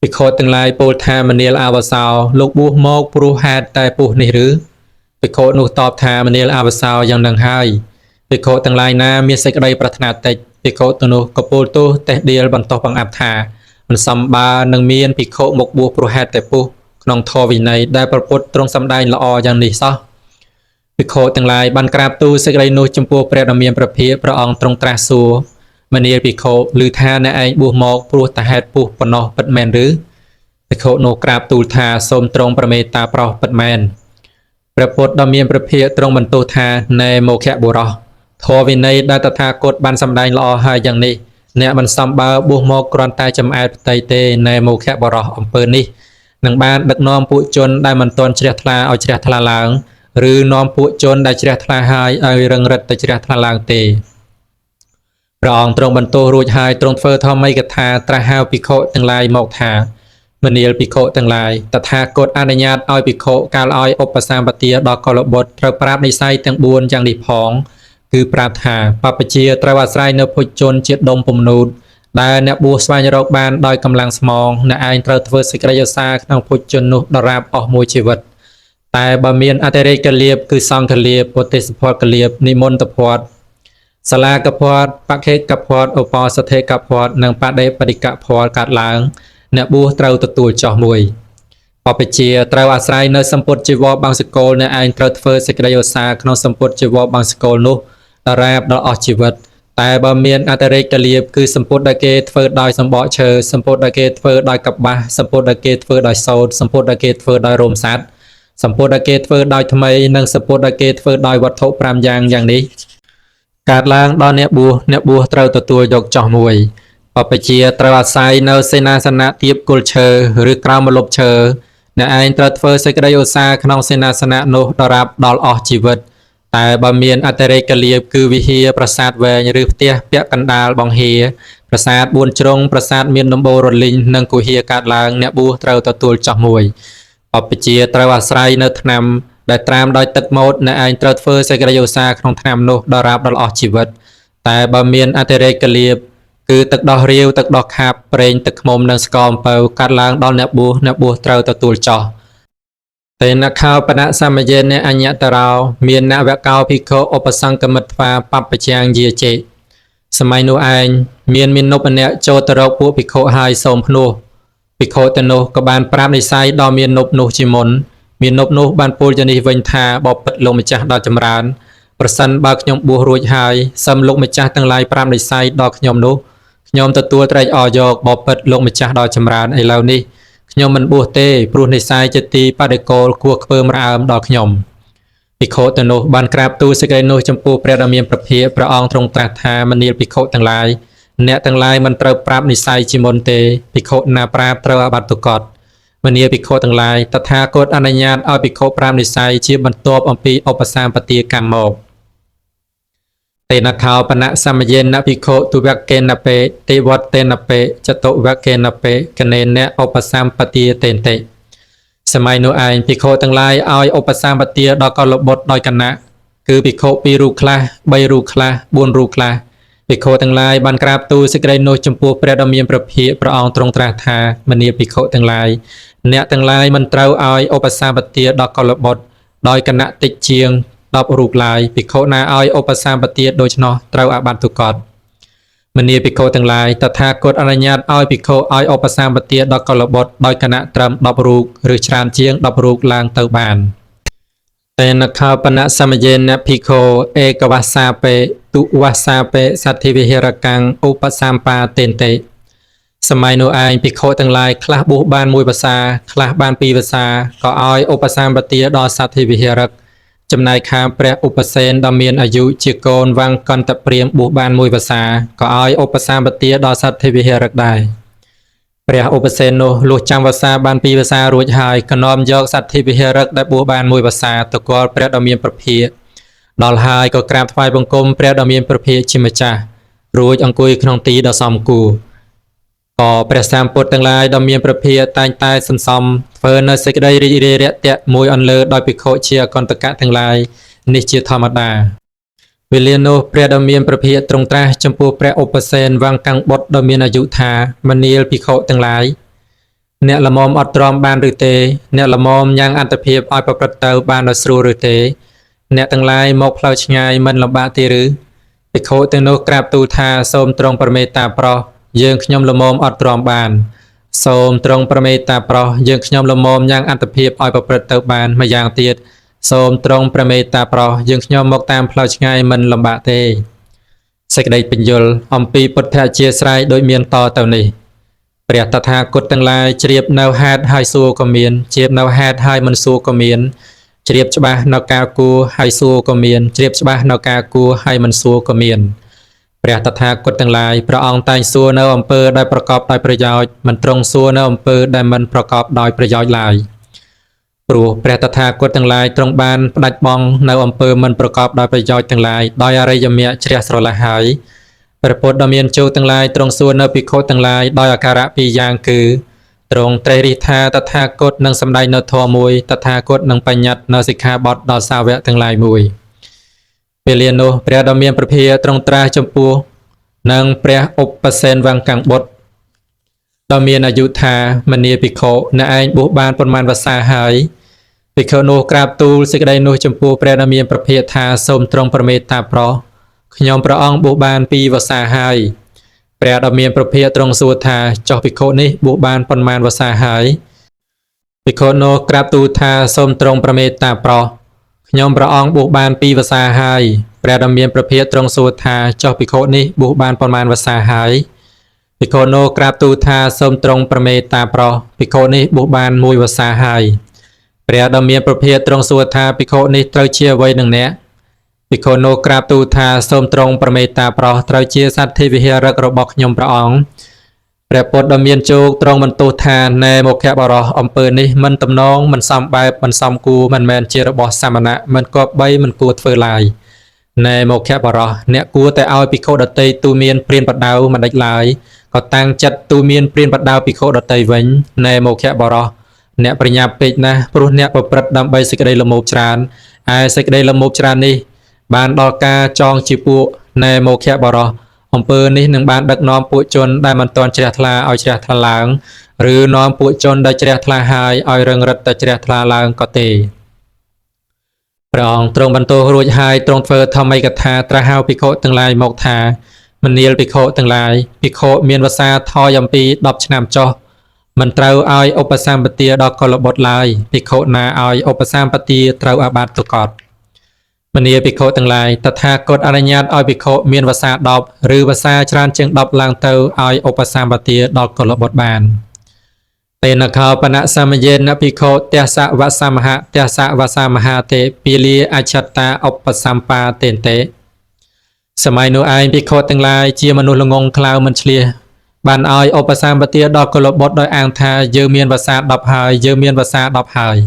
ភិក្ខុទាំងឡាយពោលថាមនាលអវសោលោកបួសមកព្រោះហេតុតែពោះនេះឬភិក្ខុនោះតបថាមនាលអវសោយ៉ាងនឹងហើយភិក្ខុទាំងឡាយណាមានសេចក្តីប្រាថ្នាតិចភិក្ខុទាំងនោះក៏ពោលទោសតេះដៀលបន្ទោសបង្អាប់ថាមិនសមបើនឹងមានភិក្ខុមកបួសព្រោះហេតុតែពោះក្នុងធម៌វិន័យដែលព្រះពុទ្ធទ្រង់សម្ដែងល្អយ៉ាងនេះសោះ ភិក្ខុទាំងឡាយបានក្រាបទូលសេចក្តីនោះចំពោះព្រះដ៏មានព្រះភិក្ខព្រះអង្គទ្រង់ត្រាស់សួរមនាលភិក្ខុឮថាអ្នកឯងបួសមកព្រោះតែហេតុពោះប៉ុណ្ណោះពិតមែនឬភិក្ខុនោះក្រាបទូលថាសូមទ្រង់ព្រះមេត្តាប្រោសពិតមែនព្រះពុទ្ធដ៏មានព្រះភិក្ខទ្រង់បន្ទូលថាណែមោខបុរសធម៌វិន័យដែលតថាគតបានសម្ដែងល្អហើយយ៉ាងនេះអ្នកមិនសមបើបួសមកគ្រាន់តែចម្អែតផ្ទៃទេណែមោខបុរសអំពើនេះនឹងបានដឹកនាំពួកជនដែលមិនទាន់ជ្រះថ្លាឲ្យជ្រះថ្លាឡើង ឬនាំពួកជនដែលជ្រះថ្លាហើយឲ្យរឹងរិតទៅជ្រះថ្លាឡើងទេព្រះអង្គទ្រង់បន្ទោសរួចហើយទ្រង់ធ្វើធម្មិកថាត្រាស់ហៅភិក្ខុទាំងឡាយមកថាមនាលភិក្ខុទាំងឡាយតថាគតអនុញ្ញាតឲ្យភិក្ខុកាលឲ្យឧបសម្បទាដល់កុលបុត្រត្រូវប្រាប់និស័យទាំង4យ៉ាងនេះផងគឺប្រាប់ថាបព្វជិត្រូវអាស្រ័យនៅភុជនជាដុំពំនូតដែលអ្នកបួសស្វែងរកបានដោយកម្លាំងស្មងអ្នកឯងត្រូវធ្វើសេចក្តីឧស្សាហ៍ក្នុងភុជននោះដរាបអស់មួយជីវិត តែបើមានអតិរេកលាភគឺសង្ឃលាភពុទ្ធិសភ័តកលាភនិមន្តភ័តសាលាកភ័តបខេកភ័តឧបសថេកភ័តនិងបដិបដិកភ័តកាត់ឡើងអ្នកបួសត្រូវទទួលចោះមួយបព្វជិត្រូវអាស្រ័យនៅសម្ពុតជីវរបង្សកលអ្នកឯងត្រូវធ្វើសេចក្តីឧស្សាហ៍ក្នុងសម្ពុតជីវរបង្សកលនោះដរាបដល់អស់ជីវិតតែបើមានអតិរេកលាភគឺសម្ពុតដែលគេធ្វើដោយសម្បកឈើសម្ពុតដែលគេធ្វើដោយកប្បាសសម្ពុតដែលគេធ្វើដោយសូត្រសម្ពុតដែលគេធ្វើដោយរោមសត្វសម្ពុតដែលគេធ្វើដោយថ្មីនិងសម្ពុតដែលគេធ្វើដោយវត្ថុ5យ៉ាងយ៉ាងនេះកើតឡើងដល់អ្នកបួសអ្នកបួសត្រូវទទួលយកចោះមួយបព្វជិត្រូវអាស្រ័យនៅសេនាសនៈទៀបគល់ឈើឬក្រោមម្លប់ឈើអ្នកឯងត្រូវធ្វើសេចក្តីឧស្សាហ៍ក្នុងសេនាសនៈនោះដរាបដល់អស់ជីវិតតែបើមានអតិរេកលាភគឺវិហារប្រាសាទវែងឬផ្ទះពាក់កណ្ដាលបង្ហាប្រាសាទ4ជ្រុងប្រាសាទមានដំបូលរលីងនិងគុហាកើតឡើងអ្នកបួសត្រូវទទួលចោះមួយបព្វជិត្រូវអាស្រ័យនៅថ្នាំដែលត្រាំដោយទឹកម៉ូតអ្នកឯងត្រូវធ្វើសេចក្តីឧស្សាហ៍ក្នុងថ្នាំនោះដរាបដល់អស់ជីវិតតែបើមានអតិរេកលាភគឺទឹកដោះរាវទឹកដោះខាបប្រេងទឹកឃ្មុំនិងស្ករអំពៅកាត់ឡើងដល់អ្នកបួសអ្នកបួសត្រូវទទួលចោះតេនខោបណៈសមយេនអញ្ញតរោមាននវកោភិក្ខុឧបសង្កមិត្វាបព្វជាងយាចេសម័យនោះឯងមានមាណពម្នាក់ចូលទៅរកពួកភិក្ខុហើយសូមភ្នោះភិក្ខុទាំងនោះក៏បានប្រាប់និស័យដល់មាណពនោះជាមុនមាណពនោះបានពោលយ៉ាងនេះវិញថាបបិទ្ធលោកម្ចាស់ដ៏ចម្រើនប្រសិនបើខ្ញុំបួសរួចហើយសឹមលោកម្ចាស់ទាំងឡាយប្រាប់និស័យដល់ខ្ញុំនោះខ្ញុំទទួលត្រេកអរយកបបិទ្ធលោកម្ចាស់ដ៏ចម្រើនឥឡូវនេះខ្ញុំមិនបួសទេព្រោះនិស័យជាទីបដិកូលគួរខ្ពើមរអើមដល់ខ្ញុំភិក្ខុទាំងនោះបានក្រាបទូលសេចក្តីនោះចំពោះព្រះដ៏មានព្រះភិក្ខព្រះអង្គទ្រង់ត្រាស់ថាមនាលភិក្ខុទាំងឡាយអ្នកទាំងឡាយមិនត្រូវប្រាប់និស័យជាមុនទេភិក្ខុណាប្រាប់ត្រូវអាបត្តិទុក្កតមនាលភិក្ខុទាំងឡាយតថាគតអនុញ្ញាតឲ្យភិក្ខុប្រាប់និស័យជាបន្ទាប់អំពីឧបសម្បទាកម្មមកតេនខោបណៈសមយេនភិក្ខុទុវកេនបេទេវតេនបេចតុវកេនបេកណេនឧបសម្បទាតេនតិសម័យនោះឯងភិក្ខុទាំងឡាយឲ្យឧបសម្បទាដល់កុលបុត្រដោយគណៈគឺភិក្ខុ2រូបខ្លះ3រូបខ្លះ4រូបខ្លះភិក្ខុទាំងឡាយបានក្រាបទូលសេចក្តីនោះចំពោះព្រះដ៏មានព្រះភិក្ខព្រះអង្គទ្រង់ត្រាស់ថាមនាលភិក្ខុទាំងឡាយអ្នកទាំងឡាយមិនត្រូវឲ្យឧបសម្បទាដល់កុលបុត្រដោយគណៈតិចជាង10រូបឡើយភិក្ខុណាឲ្យឧបសម្បទាដូច្នោះត្រូវអាបត្តិទុក្កតមនាលភិក្ខុទាំងឡាយតថាគតអនុញ្ញាតឲ្យភិក្ខុឲ្យឧបសម្បទាដល់កុលបុត្រដោយគណៈត្រឹម10រូបឬច្រើនជាង10រូបឡើងទៅបានតេនខោបណៈសមយេនភិក្ខុឯកវស្សាបេទុវស្សាបេសទ្ធិវិហិរកាំងឧបសម្បាតេនតិ សម័យនោះឯងភិក្ខុទាំងឡាយខ្លះបួសបានមួយវស្សាខ្លះបានពីរវស្សាក៏ឲ្យឧបសម្បទាដល់សទ្ធិវិហារិកចំណែកខាងព្រះឧបសេនដ៏មានអាយុជាកូនវង្សកន្តព្រាហ្មណ៍បួសបានមួយវស្សាក៏ឲ្យឧបសម្បទាដល់សទ្ធិវិហារិកដែរព្រះឧបសេននោះលុះចាំវស្សាបានពីរវស្សារួចហើយក៏នាំយកសទ្ធិវិហារិកដែលបួសបានមួយវស្សាទៅគាល់ព្រះដ៏មានព្រះភាគដល់ហើយក៏ក្រាបថ្វាយបង្គំព្រះដ៏មានព្រះភាគជាម្ចាស់រួចអង្គុយក្នុងទីដ៏សមគួរក៏ព្រះសម្ពុទ្ធទាំងឡាយដ៏មានព្រះភាគតែងតែសន្សំធ្វើនៅសេចក្តីរីករាយរាក់ទាក់មួយអន្លើដោយភិក្ខុជាអកន្តកៈទាំងឡាយនេះជាធម្មតាវេលានោះព្រះដ៏មានព្រះភាគទ្រង់ត្រាស់ចំពោះព្រះឧបសេនវង្សកាំងបុត្រដ៏មានអាយុថាមនាលភិក្ខុទាំងឡាយអ្នកល្មមអត់ទ្រាំបានឬទេអ្នកល្មមញ៉ាំងអត្តភាពឲ្យប្រព្រឹត្តទៅបានដោយស្រួលឬទេអ្នកទាំងឡាយមកផ្លូវឆ្ងាយមិនលំបាកទេឬភិក្ខុទាំងនោះក្រាបទូលថាសូមទ្រង់ប្រមេត្តាប្រោសយើងខ្ញុំល្មមអត់ទ្រាំបានសូមទ្រង់ប្រមេត្តាប្រោសយើងខ្ញុំល្មមញ៉ាំងអត្តភាពឲ្យប្រព្រឹត្តទៅបានម្យ៉ាងទៀតសូមទ្រង់ប្រមេត្តាប្រោសយើងខ្ញុំមកតាមផ្លូវឆ្ងាយមិនលំបាកទេសេចក្តីបញ្យល់អំពីពុទ្ធអធិស្រ័យដូចមានតទៅនេះព្រះតថាគតទាំងឡាយជ្រាបនៅហេតុហើយសួរក៏មានជ្រាបនៅហេតុហើយមិនសួរក៏មានជ្រាបច្បាស់នៅការគួរហើយសួរក៏មានជ្រាបច្បាស់នៅការគួរហើយមិនសួរក៏មានព្រះតថាគតទាំងឡាយព្រះអង្គតែងសួរនៅអំពើដែលប្រកបដោយប្រយោជន៍មិនទ្រង់សួរនៅអំពើដែលមិនប្រកបដោយប្រយោជន៍ឡើយព្រោះព្រះតថាគតទាំងឡាយទ្រង់បានផ្ដាច់បងនៅអំពើមិនប្រកបដោយប្រយោជន៍ទាំងឡាយដោយអរិយមគ្គជ្រះស្រឡះហើយព្រះពុទ្ធដ៏មានជោគទាំងឡាយទ្រង់សួរនៅភិក្ខុទាំងឡាយដោយអាការៈពីរយ៉ាងគឺទ្រង់ត្រេះរិះថាតថាគតនឹងសម្ដែងនៅធម៌មួយតថាគតនឹងបញ្ញត្តិនៅសិក្ខាបទដល់សាវកទាំងឡាយមួយវេលានោះព្រះដ៏មានព្រះភាទ្រង់ត្រាស់ចំពោះនឹងព្រះឧបសេនវង្សកាំងបុត្រដ៏មានអាយុថាមនាភិក្ខុអ្នកឯងបួសបានប៉ុន្មានវស្សាហើយភិក្ខុនោះក្រាបទូលសេចក្តីនោះចំពោះព្រះដ៏មានព្រះភាថាសូមទ្រង់ប្រមេត្តាប្រោសខ្ញុំព្រះអង្គបួសបានពីរវស្សាហើយព្រះដ៏មានព្រះភាទ្រង់សួរថាចុះភិក្ខុនេះបួសបានប៉ុន្មានវស្សាហើយភិក្ខុនោះក្រាបទូលថាសូមទ្រង់ប្រមេត្តាប្រោសខ្ញុំព្រះអង្គបួសបានពីរវស្សាហើយព្រះដ៏មានព្រះភាទ្រង់សួរថាចុះភិក្ខុនេះបួសបានប៉ុន្មានវស្សាហើយភិក្ខុនោះក្រាបទូលថាសូមទ្រង់ប្រមេត្តាប្រោសភិក្ខុនេះបួសបានមួយវស្សាហើយព្រះដ៏មានព្រះភាទ្រង់សួរថាភិក្ខុនេះត្រូវជាអ្វីនឹងអ្នកភិក្ខុនោះក្រាបទូលថាសូមទ្រង់ប្រមេត្តាប្រោសត្រូវជាសត្វធិវិហារិករបស់ខ្ញុំព្រះអង្គព្រះពុទ្ធដ៏មានជោគទ្រង់បន្ទោសថាណែមុខបរោះអំពើនេះមិនទំនងមិនសមបែបមិនសមគួរមិនមែនជារបស់សាមណៈមិនគប្បីមិនគួរធ្វើឡើយណែមុខបរោះអ្នកគួរតែឲ្យភិក្ខុដទៃទូមានព្រានបដៅមិនដេចឡើយក៏តាំងចិត្តទូមានព្រានបដៅភិក្ខុដទៃវិញណែមុខបរោះអ្នកប្រញាប់ពេកណាស់ព្រោះអ្នកប្រព្រឹត្តដើម្បីសេចក្តីល្មោភច្រើនឯសេចក្តីល្មោភច្រើននេះបានដល់ការចងជាពួកណែមោខៈបរោះអំពើនេះនឹងបានដឹកនាំពួកជនដែលមិនទាន់ជ្រះថ្លាឲ្យជ្រះថ្លាឡើងឬនាំពួកជនដែលជ្រះថ្លាហើយឲ្យរឹងរិតតែជ្រះថ្លាឡើងក៏ទេព្រះអង្គទ្រង់បន្ទោសរួចហើយទ្រង់ធ្វើធម្មិកថាត្រាស់ហៅភិក្ខុទាំងឡាយមកថាមនាលភិក្ខុទាំងឡាយភិក្ខុមានវស្សាថយអំពី10ឆ្នាំចុះមិនត្រូវឲ្យឧបសម្បទាដល់កុលបុត្រឡើយភិក្ខុណាឲ្យឧបសម្បទាត្រូវអាបត្តិទុក្កតមនាភិក្ខុទាំងឡាយតថាគតអនុញ្ញាតឲ្យភិក្ខុមានវស្សា10ឬវស្សាច្រើនជាង10ឡើងទៅឲ្យឧបសម្បទាដល់កុលបុត្របានតេនខោបនសមយេនភិក្ខុទស្សវសមហៈទស្សវសមហាទេពាលាអច្ឆតាឧបសម្បាតេនតេសម័យនោះឯងភិក្ខុទាំងឡាយជាមនុស្សល្ងងខ្លៅមិនឆ្លៀសបានឲ្យឧបសម្បទាដល់កុលបុត្រដោយអាងថាយើងមានវស្សា10ហើយយើងមានវស្សា10ហើយ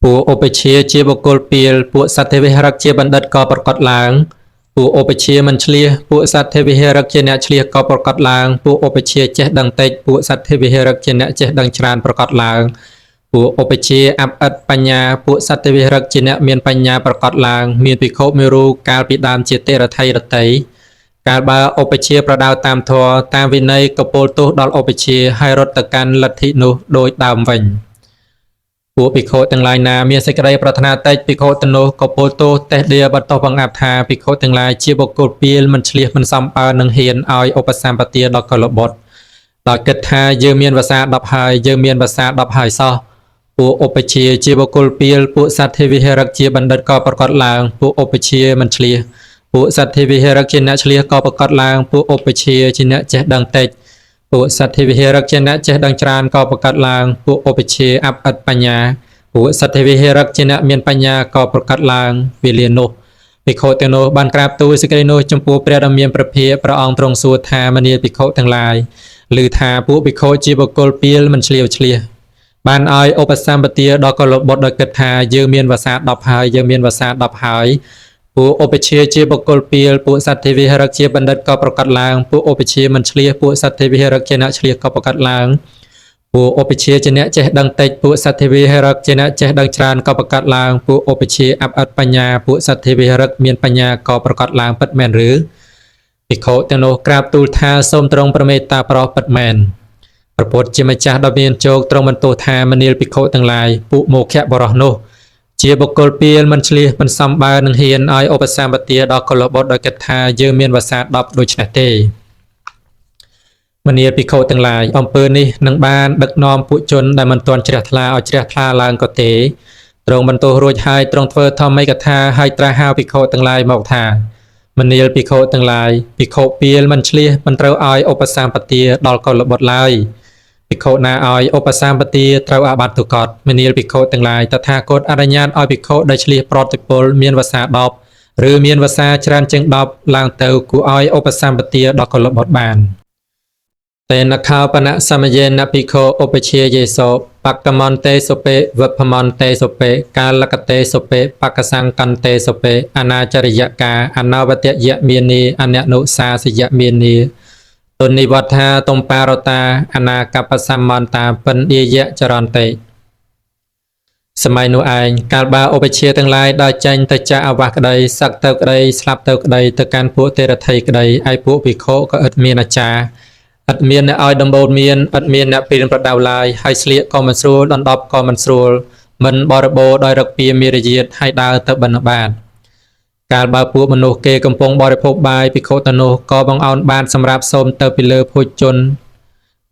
ពួកឧបជាជាបុគ្គលពាលពួកសត្វវិហរិកជាបណ្ឌិតក៏ប្រកាសឡើងពួកឧបជាមិនឆ្លៀសពួកសត្វវិហរិកជាអ្នកឆ្លៀសក៏ប្រកាសឡើងពួកឧបជាចេះដឹងតិចពួកសត្វវិហរិកជាអ្នកចេះដឹងច្រើនប្រកាសឡើងពួកឧបជាអាប់ឥតបញ្ញាពួកសត្វវិហរិកជាអ្នកមានបញ្ញាប្រកាសឡើងមានភិក្ខុមួយរូបកាលពីដើមជាទេរថៃរតីកាលបើឧបជាប្រដៅតាមធម៌តាមវិន័យក៏ពោលទោសដល់ឧបជាហើយរត់ទៅកាន់លទ្ធិនោះដោយដើមវិញពួកភិក្ខុទាំងឡាយណាមានសេចក្តីប្រាថ្នាតិចភិក្ខុទាំងនោះក៏ពោលទោសតេះដៀបន្តបង្អាប់ថាភិក្ខុទាំងឡាយជាបុគ្គលពាលមិនឆ្លៀសមិនសំបើនឹងហ៊ានឲ្យឧបសម្បទាដល់កុលបុត្រដោយគិតថាយើងមានវស្សា10ហើយយើងមានវស្សា10ហើយសោះពួកឧបជាជាបុគ្គលពាលពួកសត្វវិហរិកជាបណ្ឌិតក៏ប្រកាសឡើងពួកឧបជាមិនឆ្លៀសពួកសត្វវិហរិកជាអ្នកឆ្លៀសក៏ប្រកាសឡើងពួកឧបជាជាអ្នកចេះដឹងតិច ពួកសទ្ធិវិហារិកជាអ្នកចេះដឹងច្រើនក៏ប្រកាសឡើងពួកឧបជ្ឈាយអាប់ឥតបញ្ញាពួកសទ្ធិវិហារិកជាអ្នកមានបញ្ញាក៏ប្រកាសឡើងវេលានោះភិក្ខុទាំងនោះបានក្រាបទូលសេចក្តីនោះចំពោះព្រះដ៏មានព្រះភិក្ខព្រះអង្គទ្រង់សួរថាមនាលភិក្ខុទាំងឡាយឮថាពួកភិក្ខុជាបុគ្គលពាលមិនឆ្លៀវឆ្លៀសបានឲ្យឧបសម្បទាដល់កុលបុត្រដោយគិតថាយើងមានវស្សា10ហើយយើងមានវស្សា10ហើយពួកឧបជ្ឈាយជាបុគ្គលពាលពួកសទ្ធិវិហារិកជាបណ្ឌិតក៏ប្រកាសឡើងពួកឧបជ្ឈាយមិនឆ្លៀសពួកសទ្ធិវិហារិកជាអ្នកឆ្លៀសក៏ប្រកាសឡើងពួកឧបជ្ឈាយជាអ្នកចេះដឹងតិចពួកសទ្ធិវិហារិកជាអ្នកចេះដឹងច្រើនក៏ប្រកាសឡើងពួកឧបជ្ឈាយអាប់អត់បញ្ញាពួកសទ្ធិវិហារិកមានបញ្ញាក៏ប្រកាសឡើងពិតមែនឬភិក្ខុទាំងនោះក្រាបទូលថាសូមទ្រង់ប្រមេត្តាប្រោសពិតមែនព្រះពុទ្ធជាម្ចាស់ដ៏មានជោគទ្រង់បន្ទោសថាមនាលភិក្ខុទាំងឡាយពួកមោខៈបរោះនោះជាបុគ្គលពាលមិនឆ្លៀសមិនសំបើនឹងហ៊ានឲ្យឧបសម្បទាដល់កុលបុត្រដោយគិតថាយើងមានវស្សា10ដូច្នេះទេមនាលភិក្ខុទាំងឡាយអំពើនេះនឹងបានដឹកនាំពួកជនដែលមិនទាន់ជ្រះថ្លាឲ្យជ្រះថ្លាឡើងក៏ទេទ្រង់បន្ទោសរួចហើយទ្រង់ធ្វើធម្មិកថាឲ្យត្រាស់ហៅភិក្ខុទាំងឡាយមកថាមនាលភិក្ខុទាំងឡាយភិក្ខុពាលមិនឆ្លៀសមិនត្រូវឲ្យឧបសម្បទាដល់កុលបុត្រឡើយភិក្ខុណាឲ្យឧបសម្បទាត្រូវអាបត្តិទុក្កតមនាលភិក្ខុទាំងឡាយតថាគតអនុញ្ញាតឲ្យភិក្ខុដែលឆ្លៀសប្រតិពលមានវស្សា10ឬមានវស្សាច្រើនជាង10ឡើងទៅគួរឲ្យឧបសម្បទាដល់កុលបុត្របានតេនខោបនសមយេនភិក្ខុឧបជ្ឈាយេសោបកមន្តេសុពេវភមន្តេសុពេកាលកតេសុពេបកសង្កន្តេសុពេអនាចរិយកាអនវតយមានីអននុសាសយមានីទុនិវដ្ឋាទំបារតាអនាកបសមន្តាពិនឌាយចរន្តិសម័យនោះឯងកាលបើឧបជ្ឈាយទាំងឡាយដើរចេញទៅចាក់អាវាសក្តីសឹកទៅក្តីស្លាប់ទៅក្តីទៅកាន់ពួកទេរថីក្តីឯពួកភិក្ខុក៏ឥតមានអាចារ្យឥតមានអ្នកឲ្យដំបូន្មានឥតមានអ្នកព្រានប្រដៅឡើយហើយស្លៀកក៏មិនស្រួលដណ្ដប់ក៏មិនស្រួលមិនបរិបូរដោយរឹកពីមារយាទហើយដើរទៅបិណ្ឌបាតកាលបើពួកមនុស្សគេកំពុងបរិភោគបាយភិក្ខុទាំងនោះក៏បង្អោនបានសម្រាប់សូមទៅពីលើភោជន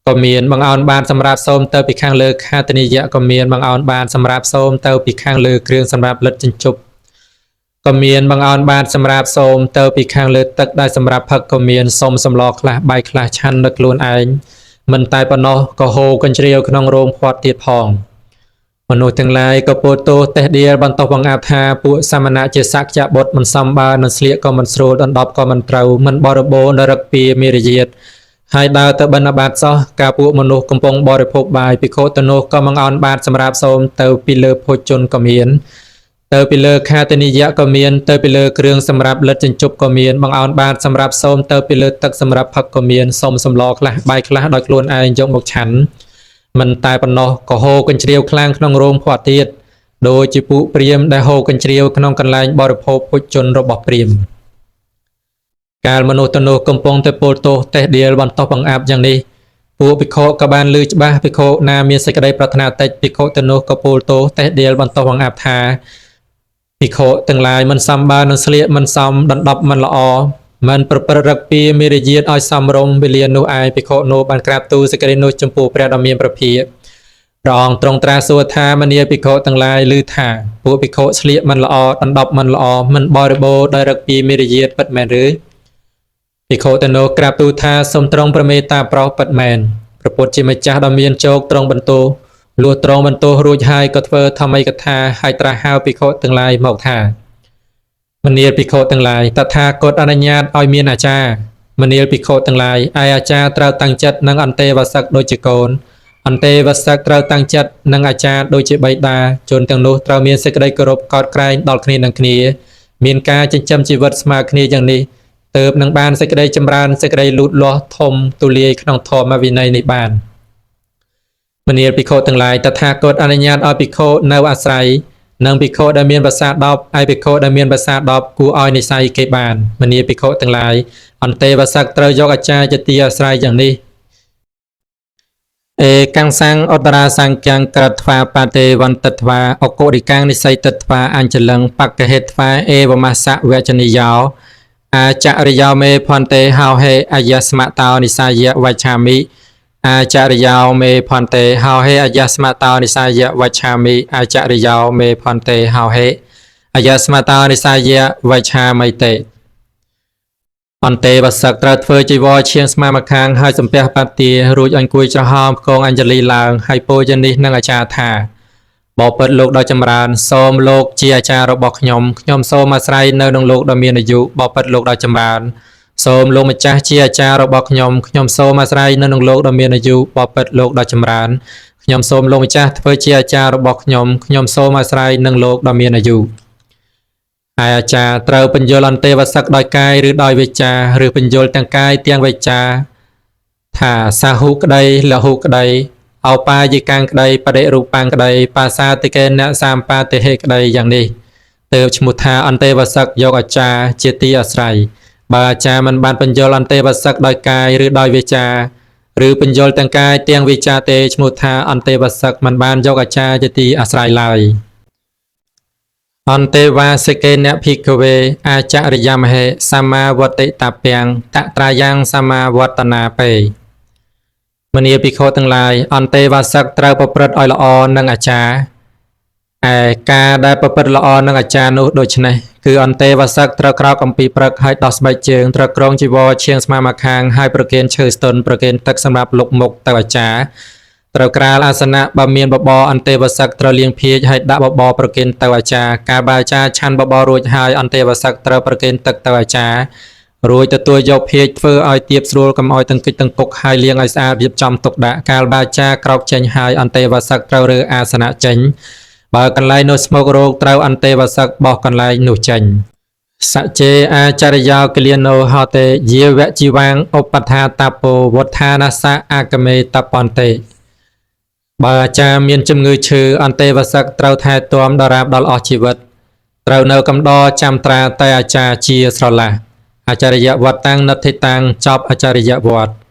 ក៏មានបង្អោនបានសម្រាប់សូមទៅពីខាងលើខាតនិយៈក៏មានបង្អោនបានសម្រាប់សូមទៅពីខាងលើគ្រឿងសម្រាប់លិតជញ្ជប់ក៏មានបង្អោនបានសម្រាប់សូមទៅពីខាងលើទឹកដែលសម្រាប់ផឹកក៏មានសុំសម្លខ្លះបាយខ្លះឆាន់នៅខ្លួនឯងមិនតែប៉ុណ្ណោះក៏ហូរកញ្ជ្រៀវក្នុងរោងភ័ព្វទៀតផងមនុស្សទាំងឡាយក៏ពោលទោសតេះដៀលបន្តបង្អាប់ថាពួកសមណៈជាសក្យបុត្រមិនសំបើនឹងស្លៀកក៏មិនស្រួលដណ្ដប់ក៏មិនត្រូវមិនបរិបូរនៅរឹកពីមារយាទហើយដើរទៅបិណ្ឌបាតសោះកាលពួកមនុស្សកំពុងបរិភោគបាយភិក្ខុទាំងនោះក៏បង្អោនបាតសម្រាប់សូមទៅពីលើភោជនក៏មានទៅពីលើខាតនិយៈក៏មានទៅពីលើគ្រឿងសម្រាប់លិតជញ្ជប់ក៏មានបង្អោនបាតសម្រាប់សូមទៅពីលើទឹកសម្រាប់ផឹកក៏មានសុំសម្លខ្លះបាយខ្លះដោយខ្លួនឯងយកមកឆាន់មិនតែប៉ុណ្ណោះក៏ហូរកញ្ជ្រៀវខ្លាំងក្នុងរោងភ័ព្វទៀតដូចជាពួកព្រាហ្មណ៍ដែលហូរកញ្ជ្រៀវក្នុងកន្លែងបរិភោគភោជនរបស់ព្រាហ្មណ៍កាលមនុស្សទាំងនោះកំពុងតែពោលទោសតេះដៀលបន្តបង្អាប់យ៉ាងនេះពួកភិក្ខុក៏បានឮច្បាស់ភិក្ខុណាមានសេចក្តីប្រាថ្នាតិចភិក្ខុទាំងនោះក៏ពោលទោសតេះដៀលបន្តបង្អាប់ថាភិក្ខុទាំងឡាយមិនសមបើនឹងស្លៀកមិនសមដណ្ដប់មិនល្អមិនប្រព្រឹត្តរឹកពីមេរយាទឲ្យសមរម្យវេលានោះឯងភិក្ខុនោះបានក្រាបទូលសេចក្តីនោះចំពោះព្រះដ៏មានព្រះភិក្ខព្រះអង្គទ្រង់ត្រាស់សួរថាមនាលភិក្ខុទាំងឡាយឮថាពួកភិក្ខុស្លៀកមិនល្អដណ្ដប់មិនល្អមិនបរិបូរដោយរឹកពីមេរយាទពិតមែនឬភិក្ខុទាំងនោះក្រាបទូលថាសូមទ្រង់ប្រមេត្តាប្រោសពិតមែនព្រះពុទ្ធជាម្ចាស់ដ៏មានជោគទ្រង់បន្ទោសលុះទ្រង់បន្ទោសរួចហើយក៏ធ្វើធម្មិកថាឲ្យត្រាស់ហៅភិក្ខុទាំងឡាយមកថាមនាលភិក្ខុទាំងឡាយតថាគតអនុញ្ញាតឲ្យមានអាចារ្យមនាលភិក្ខុទាំងឡាយឯអាចារ្យត្រូវតាំងចិត្តនឹងអន្តេវសឹកដូចជាកូនអន្តេវសឹកត្រូវតាំងចិត្តនឹងអាចារ្យដូចជាបិតាជនទាំងនោះត្រូវមានសេចក្តីគោរពកោតក្រែងដល់គ្នានឹងគ្នាមានការចិញ្ចឹមជីវិតស្មើគ្នាយ៉ាងនេះទើបនឹងបានសេចក្តីចម្រើនសេចក្តីលូតលាស់ធំទូលាយក្នុងធម៌វិន័យនេះបានមនាលភិក្ខុទាំងឡាយតថាគតអនុញ្ញាតឲ្យភិក្ខុនៅអាស្រ័យនិងភិក្ខុដែលមានភាសា10ឯភិក្ខុដែលមានភាសា10គួរឲ្យនិស័យគេបានមនាលភិក្ខុទាំងឡាយអន្តេវសឹកត្រូវយកអាចារ្យជាទីអាស្រ័យយ៉ាងនេះអេកាំងសាំងអន្តរាសង្ឃាំងក្រត្វាបាទេវន្តត្វាអកុរិកាំងនិស័យទត្វាអញ្ចលឹងបក្ខហេត្វាអេវមសវចនិយោអាចរិយោមេភន្ទេហោហេអយស្មតោនិសាយវច្ឆាមិអាចរិយោមេភន្ទេហោហេអយស្មតោនិសាយវច្ឆាមិអាចរិយោមេភន្ទេហោហេអយស្មតោនិសាយវច្ឆាមិតេ អន្តេវសឹកត្រូវធ្វើជីវរឈៀងស្មាម្ខាងហើយសំពះបាទារួចអង្គុយច្រហោមផ្គងអញ្ជលីឡើងហើយពោលយ៉ាងនេះនឹងអាចារ្យថាបបិទ្ធលោកដ៏ចម្រើនសូមលោកជាអាចារ្យរបស់ខ្ញុំខ្ញុំសូមអាស្រ័យនៅនឹងលោកដ៏មានអាយុបបិទ្ធលោកដ៏ចម្រើនសូមលោកម្ចាស់ជាអាចារ្យរបស់ខ្ញុំខ្ញុំសូមអាស្រ័យនៅនឹងលោកដ៏មានអាយុបបិទ្ធលោកដ៏ចម្រើនខ្ញុំសូមលោកម្ចាស់ធ្វើជាអាចារ្យរបស់ខ្ញុំខ្ញុំសូមអាស្រ័យនឹងលោកដ៏មានអាយុហើយអាចារ្យត្រូវបញ្យល់អន្តេវសឹកដោយកាយឬដោយវាចាឬបញ្យល់ទាំងកាយទាំងវាចាថាសាហុក្តីលហុក្តីអោបាយិកាំងក្តីបដិរូបាំងក្តីបាសាតិកេនសម្បាតិហេក្តីយ៉ាងនេះទើបឈ្មោះថាអន្តេវសឹកយកអាចារ្យជាទីអាស្រ័យបើអាចារ្យមិនបានបញ្យល់អន្តេវសឹកដោយកាយឬដោយវាចាឬបញ្យល់ទាំងកាយទាំងវាចាទេឈ្មោះថាអន្តេវសឹកមិនបានយកអាចារ្យជាទីអាស្រ័យឡើយអន្តេវាសិកេនភិក្ខវេអាចរិយមហេសមាវតិតាពាំងតត្រាយ៉ាងសមាវត្តនាបេមនាភិក្ខុទាំងឡាយអន្តេវាសិកត្រូវប្រព្រឹត្តឲ្យល្អនឹងអាចារ្យឯការដែលប្រព្រឹត្តល្អនឹងអាចារ្យនោះដូច្នេះគឺអន្តេវាសិកត្រូវក្រោកអំពីព្រឹកហើយដោះស្បែកជើងត្រូវក្រងជីវរឈៀងស្មាម្ខាងហើយប្រគេនឈើស្ទន់ប្រគេនទឹកសម្រាប់លុកមុខទៅអាចារ្យត្រូវក្រាលអាសនៈបើមានបបរអន្តេវសឹកត្រូវលាងភាជហើយដាក់បបរប្រគេនទៅអាចារ្យកាលបើអាចារ្យឆាន់បបររួចហើយអន្តេវសឹកត្រូវប្រគេនទឹកទៅអាចារ្យរួចទទួលយកភាជធ្វើឲ្យទៀបស្រួលកុំឲ្យទង្គិចទង្គុកហើយលាងឲ្យស្អាតរៀបចំទុកដាក់កាលបើអាចារ្យក្រោកចេញហើយអន្តេវសឹកត្រូវរើអាសនៈចេញបើកន្លែងនោះស្មោករោគត្រូវអន្តេវសឹកបោះកន្លែងនោះចេញសច្ចេអាចារយោគលានោហតេយាវជីវាងឧបថាតាពោវត្ថានសៈអាកមេតបន្តិបើអាចារ្យមានជំងឺឈឺអន្តេវសឹកត្រូវថែទាំដរាបដល់អស់ជីវិតត្រូវនៅកំដរចាំត្រាតែអាចារ្យជាស្រឡះអាចារ្យវត្តតាំងនិដ្ឋិតាំងចប់អាចារ្យវត្ត។